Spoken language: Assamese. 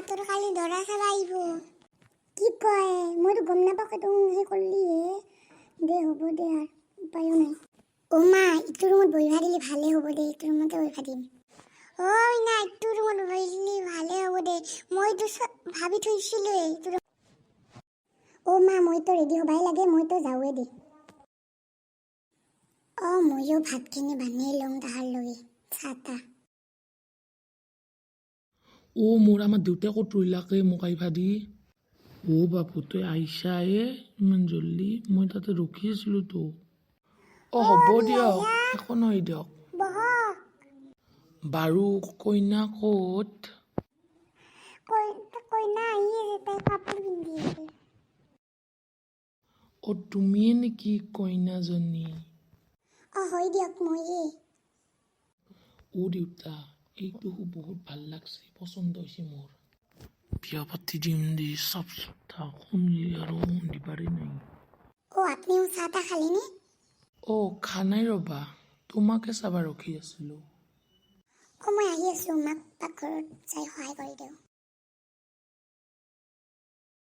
তোৰ কালি দৰা চাব আহিব। কি কয়, মইতো গম নাপাওঁ। দেখোন সেই কৰলিহে। দে, হ'ব দে, আৰু উপায়ো নাই। অ' মা, ইটো ৰুমত বহিবা দিলে ভালে হ'ব দে। ইটো ৰুমতে বহিবা দিম। ঐ না, ইটো ৰুমত বহি দিলে ভালে হ'ব দে। মইতো ভাবি থৈছিলোৱে ইটো। অ' মা, মইতো ৰেডি হ'বাই লাগে। মইতো যাওঁৱে দে। অ', ময়ো ভাতখিনি বানাই লওঁ তাহাৰ লগে চাহ তাহ। অ' মোৰ, আমাৰ দেউতাই ক'ত ৰৈলাকে মোক আহিবা দি? অ' বাপু, তই আহিছা এ ইমান জল্দি? মই তাতে ৰখি আছিলোঁ তো। অ', হ'ব দিয়ক, একো নহয় দিয়ক। বহক। বাৰু, কইনা ক'ত? কইনা আহি আছে, তাই কাপোৰ পিন্ধি আছে। অ', তুমিয়ে নেকি কইনাজনী? অ' হয় দিয়ক, ময়ে। অ' দেউতা, এইটো বহুত ভাল লাগছে, পচন্দ হৈছে মোৰ। বিয়া পাতি দিম দি চাফ থাক, শুনলি আৰু দিবাৰে নাই। অ', আপুনিও চাহ তাহ খালেনে? অ', খা নাই ৰ'বা, তোমাকে চাবা ৰখি আছিলোঁ। অ' মই আহি আছোঁ, মাক পাকঘৰত যাই সহায় কৰি দিওঁ।